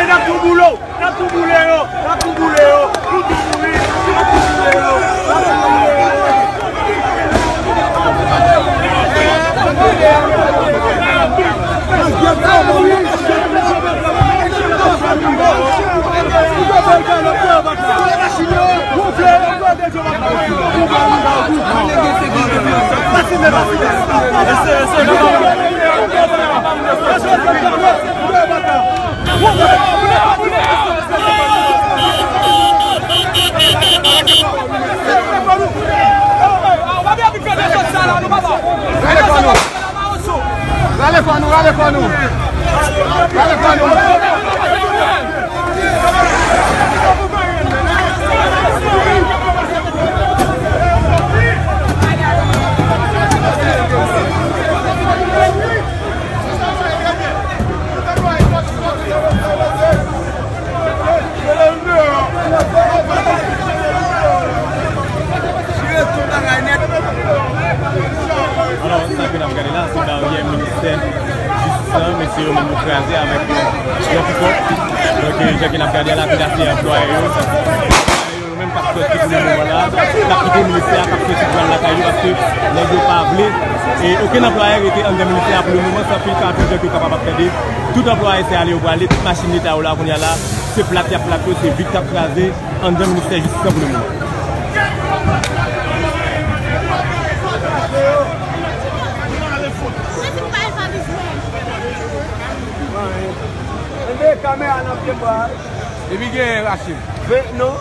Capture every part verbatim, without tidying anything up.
N ap tou boule yo, n ap tou boule yo, n ap tou boule yo, nou tou boule, n ap tou boule yo, n ap tou boule yo. Rale kò nou, rale kò nou. Rale kò nou. Alò, sa ke n ap gade la, se baryè ministè jistis lan, mesye yo menm yo kraze avèk yon, yon pikòp. Donk, jan ke n ap gade la, pi la se anplwaye yo. Yo menm k ap sòti pou le moman la, k ap kite ministè a, k ap sòti pral lakay yo, paske nèg yo pa vle, e, okenn anplwaye rete anndan ministè a pou le moman, san pil ka anpil jan ke w kapab ap tande. Tout anplwaye se ale yo prale, tout machin leta yo la kounye a la, se plat y ap plat yo, se vit y ap kraze anndan ministè jistis lan pou le moman. Enben, kamera nan pye m pral. Epi gen Rachid. Ve, non,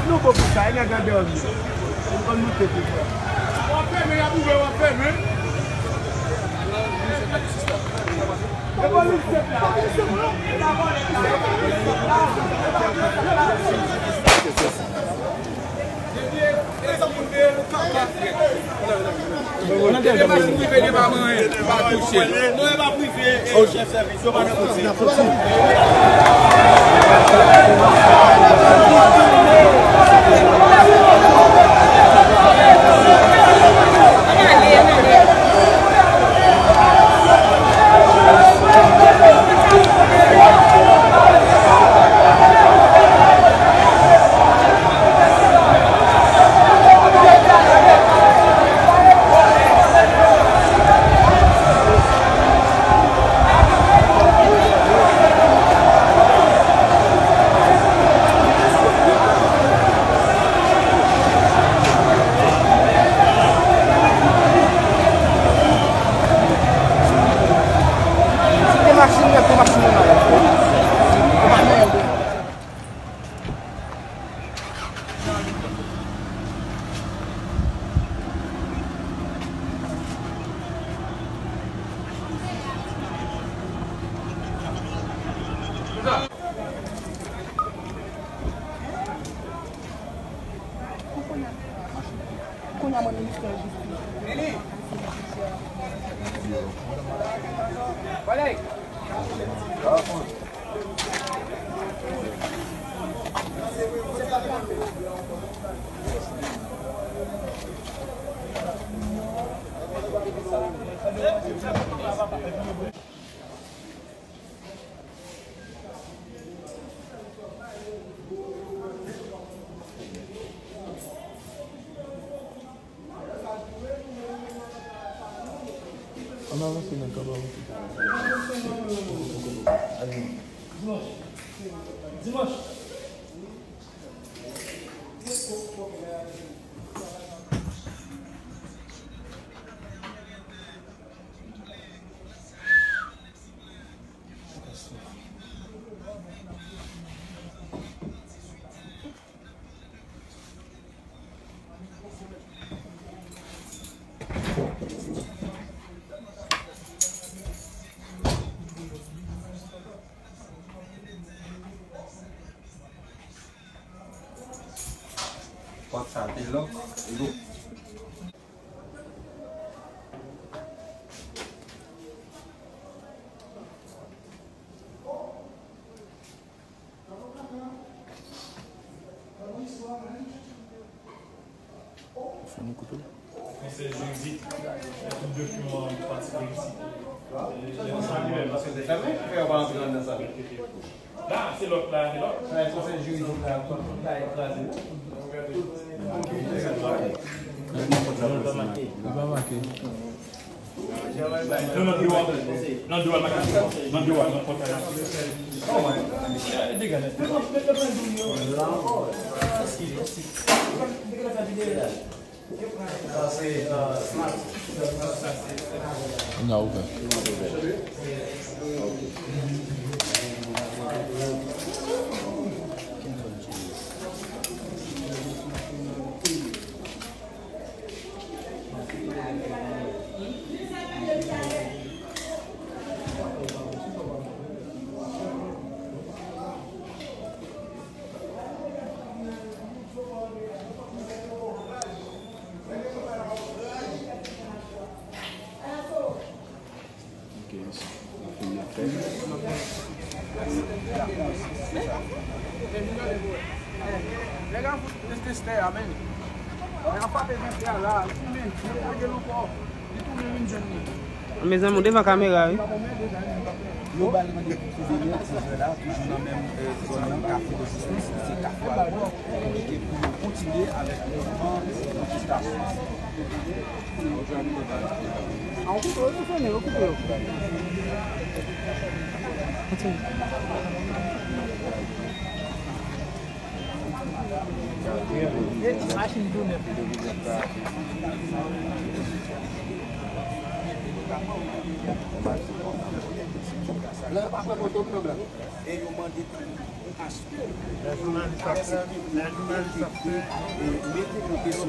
nou bon pou sa, e nèg an deyò vini. Nou konn moute pi fò. W ap fèmen, y ap ouvè, w ap fèmen. Kounye a mwen ministè jistis. Ann avanse nan kanpe avanse. Dimanch. Dimanch. Sa te lòk. Fini koupe. Konsèy jiridik, tout dokiman pati politik. Paske se fèmen ki fè yo pa antre anndan sa. La, se lòt la, se lòt. Sa e konsèy jiridik la, tout bagay kraze. Li pa make. Non, nan dwa, nan dwa, nan pòt la. Dega nèt. N a ouvè. Ok, mèsi. N ap fini ap fè. Nèg ap fout testè a, men. Nèg ap frape testè a la, li tounen, li lage l ankò. Li tounen vin jwenn li. Mezanmi, ou devan kamera, wi. Yo ba li mande pou sou vini, se jwè la, toujou nan menm, eh, zòn nan, Kafou Lojistis, se Kafou Albò, ki pou yo kontinye avèk mouvman kontestasyon. An koupe yo, tou fèmen yo, koupe yo. Machin tou nèf. Lè pa pran foto m nan blan. E yo mande pou achte. Lè jounalis ap fè, lè jounalis ap fè. Mete kote sou